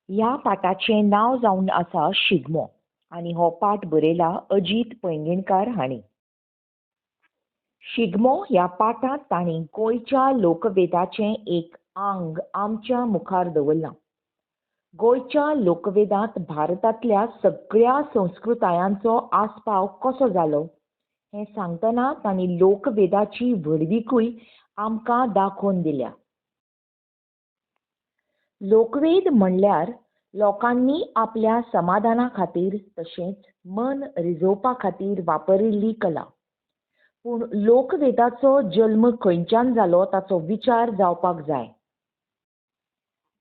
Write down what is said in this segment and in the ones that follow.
ह्या पाठाचें नांव जावन आसा शिगमो आनी हो पाठ बरयला अजीत पैंगीणकार हांणी. शिगमो ह्या पाठांत तांणी गोंयच्या लोकवेदाचें एक आंग आमच्या मुखार दवरलां. गोंयच्या लोकवेदांत भारतांतल्या सगळ्या संस्कृतायांचो आस्पाव कसो जालो हें सांगतना तांणी लोकवेदाची व्हडविकूय आमकां दाखोवन दिल्या. लोकवेद म्हणल्यार लोकांनी आपल्या समाधाना खातीर तशेंच मन रिझोवपा खातीर वापरिल्ली कला. पूण लोकवेदाचो जल्म खंयच्यान जालो ताचो विचार जावपाक जाय.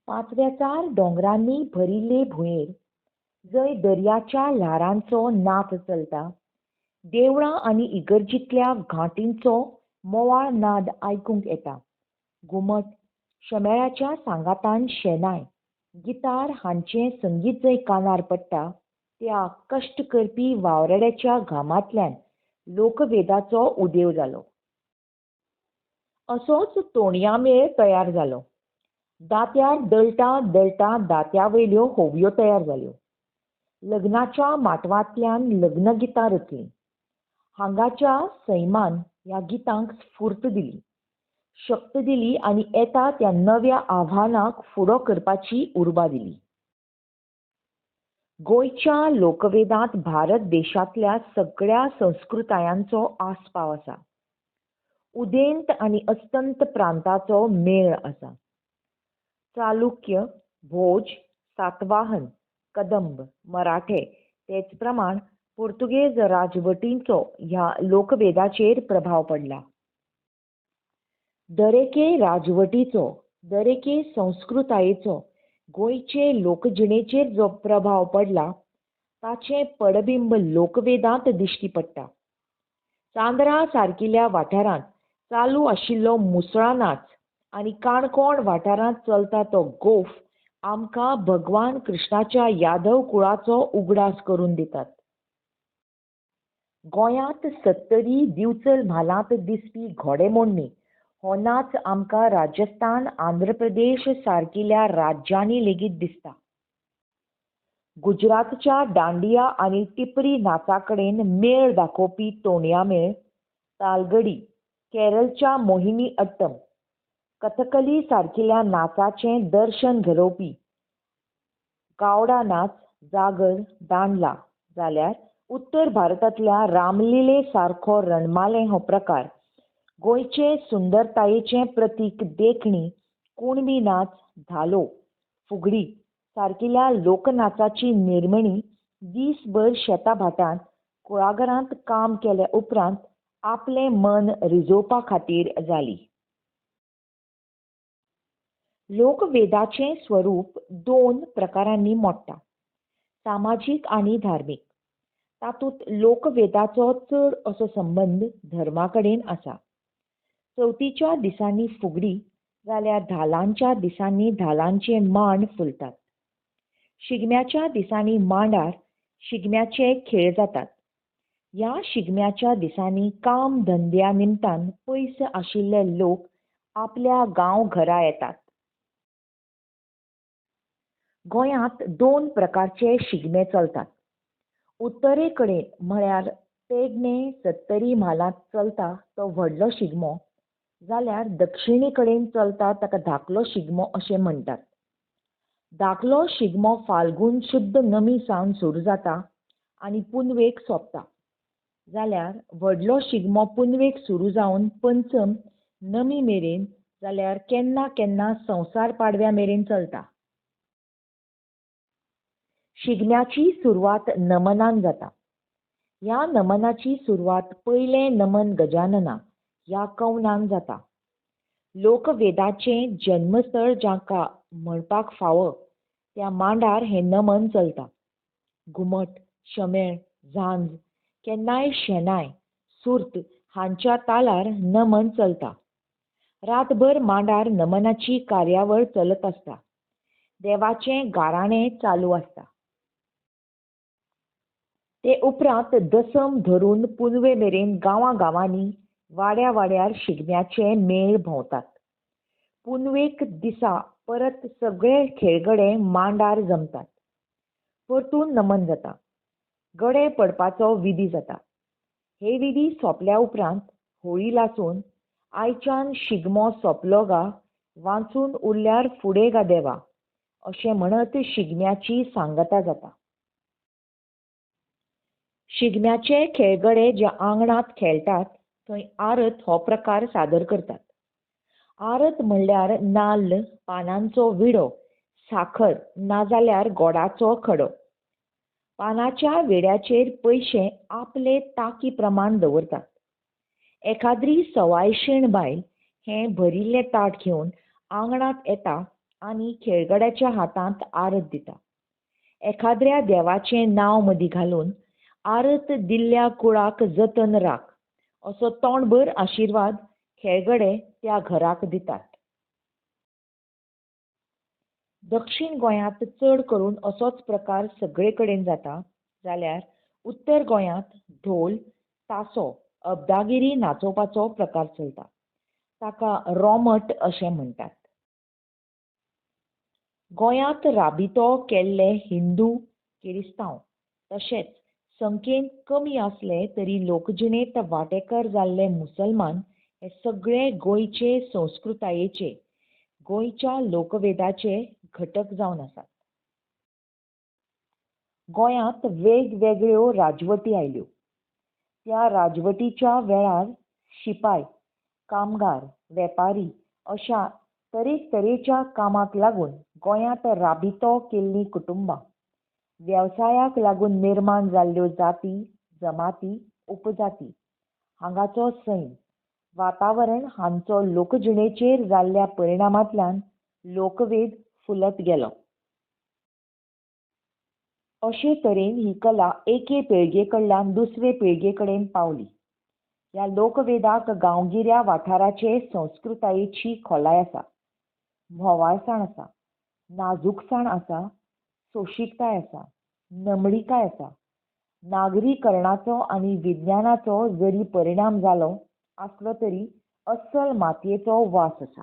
पांचव्याचार दोंगरांनी भरिल्ले भुंयेर जंय दर्याच्या ल्हारांचो नाच चलता, देवळां आनी इगर्जींतल्या घांटींचो मोवाळ नाद आयकूंक येता, घुमट, शमेळाच्या सांगातान शेनाय, गितार हांचें संगीत जंय कानार पडटा त्या कश्ट करपी वावराड्याच्या घामांतल्यान लोकवेदाचो उदेव जालो. असोच तोणयां मेळ तयार जालो. दांत्यार दळटा दळटा दांत्या वयल्यो होवयो तयार जाल्यो. लग्नाच्या माटवांतल्यान लग्नगितां रचलीं. हांगाच्या सैमान ह्या गितांक स्फूर्त दिली, शक्त दिली आनी येता त्या नव्या आव्हानाक फुडो करपाची उर्बा दिली. गोंयच्या लोकवेदांत भारत देशांतल्या सगळ्या संस्कृतायांचो आस्पाव आसा. उदेंत आनी अस्तंत प्रांताचो मेळ आसा. चालुक्य, भोज, सातवाहन, कदंब, मराठे तेच प्रमाण पुर्तुगेज राजवटींचो ह्या लोकवेदाचेर प्रभाव पडला. दरेके राजवटीचो, दरेके संस्कृतायेचो गोंयचे लोकजिणेचेर जो प्रभाव पडला ताचें पडबिंब लोकवेदांत दिश्टी पडटा. चांदरा सारकिल्या वाठारांत चालू आशिल्लो मुसळा नाच आनी काणकोण वाठारांत चलता तो गोफ आमकां भगवान कृष्णाच्या यादव कुळाचो उगडास करून दितात. गोंयांत सत्तरी दिवचल म्हालांत दिसपी घोडेमोडणी हो नाच आमकां राजस्थान, आंध्र प्रदेश सारकिल्या राज्यांनी लेगीत दिसता. गुजरातच्या दांडिया आनी टिपरी नाचा कडेन मेळ दाखोवपी तोणयां मेळ, तालगडी, केरळच्या मोहिनी अट्टम, कथकली सारकिल्या नाचाचें दर्शन घडोवपी गावडा नाच, जागर, दांडला, जाल्यार उत्तर भारतांतल्या रामलिले सारको रणमालें हो प्रकार गोंयचे सुंदरतायेचें प्रतीक देखणी, कुणबी नाच, धालो, फुगडी सारकिल्या लोकनाचाची निर्मणी दीसभर शेता भाटांत, कुळागरांत काम केले उपरांत आपलें मन रिझोवपा खातीर जाली. लोकवेदाचें स्वरूप दोन प्रकारांनी मोडटा, सामाजीक आनी धार्मीक. तातूंत लोकवेदाचो चड असो संबंद धर्मा कडेन आसा. चवथीच्या दिसांनी फुगडी जाल्यार धालांच्या दिसांनी धालांचे मांड फुलतात. शिगम्याच्या दिसांनी मांडार शिगम्याचे खेळ जातात. ह्या शिगम्याच्या दिसांनी काम धंद्या निमतान पयस आशिल्ले लोक आपल्या गांवघरा येतात. गोंयांत दोन प्रकारचे शिगमे चलतात. उत्तरे कडेन म्हळ्यार पेडणे सत्तरी म्हालांत चलता तो व्हडलो शिगमो जाल्यार दक्षिणे कडेन चलता ताका धाकलो शिगमो अशें म्हणटात. धाकलो शिगमो फाल्गून शुद्ध नमी सावन सुरू जाता आनी पुनवेक सोंपता, जाल्यार व्हडलो शिगमो पुनवेक सुरू जावन पंचम नमी मेरेन जाल्यार केन्ना केन्ना संवसार पाडव्या मेरेन चलता. शिगम्याची सुरवात नमनान जाता. ह्या नमनाची सुरवात पयलें नमन गजानना ह्या कवनान जाता. लोकवेदाचें जन्मस्थळ जाका म्हणपाक फावो त्या मांडार हें नमन चलता. घुमट, शमेळ, झांज, केन्नाय शेनाय, सुर्त हांच्या तालार नमन चलता. रातभर मांडार नमनाची कार्यावळ चलत आसता. देवाचें गाराणें चालू आसता. ते उपरांत दसम धरून पुनवे मेरेन गांवां गांवांनी, वाड्या वाड्यार शिगम्याचे मेळ भोंवतात. पुनवेक दिसा परत सगळे खेळगडे मांडार जमतात. परतून नमन जाता. गडे पडपाचो विधी जाता. हे विधी सोंपल्या उपरांत होळी लासून आयच्यान शिगमो सोंपलो गा, वांचून उरल्यार फुडें गा देवा अशें म्हणत शिगम्याची सांगता जाता. शिगम्याचे खेळगडे ज्या आंगणांत खेळटात थंय आरत हो प्रकार सादर करतात. आरत म्हणल्यार नाल्ल, पानांचो विडो, साखर नाजाल्यार गोडाचो खडो. पानाच्या विड्याचेर पयशे आपले तांकी प्रमाण दवरतात. एखाद्री सवायशीण बायल हें भरिल्लें ताट घेवन आंगणांत येता आनी खेळगड्याच्या हातांत आरत दिता. एखाद्र्या देवाचें नांव मदीं घालून आरत दिल्ल्या कुळाक जतन राख असो तोंडभर आशिर्वाद खेळगडे त्या घराक दितात. दक्षिण गोंयांत चड करून असोच प्रकार सगळे कडेन जाता जाल्यार उत्तर गोंयांत ढोल, तासो, अब्दागिरी नाचोवपाचो प्रकार चलता. ताका रोमट अशें म्हणटात. गोंयांत राबितो केल्ले हिंदू, किरिस्तांव तशेंच संख्येन कमी आसले तरी लोकजिणेंत वांटेकार जाल्ले मुसलमान हे सगळे गोंयचे संस्कृतायेचे, गोंयच्या लोकवेदाचे घटक जावन आसात. गोंयांत वेगवेगळ्यो राजवटी आयल्यो. त्या राजवटीच्या वेळार शिपाय, कामगार, वेपारी अशा तरेतरेच्या कामाक लागून गोंयांत राबितो केल्लीं कुटुंबां, वेवसायाक लागून निर्माण जाल्ल्यो जाती, जमाती, उपजाती, हांगाचो सैम, वातावरण हांचो लोकजिणेचेर जाल्ल्या परिणामांतल्यान लोकवेद फुलत गेलो. अशे तरेन ही कला एके पिळगे कडल्यान दुसरे पिळगे कडेन पावली. ह्या लोकवेदाक गांवगिऱ्या वाठाराचे संस्कृतायेची खोलाय आसा, म्होंवाळसाण आसा, नाजूकसाण आसा, सोंशीकताय आसा, नमळिकाय आसा. नागरीकरणाचो आनी विज्ञानाचो जरी परिणाम जालो आसलो तरी अस्सल मातयेचो वास आसा.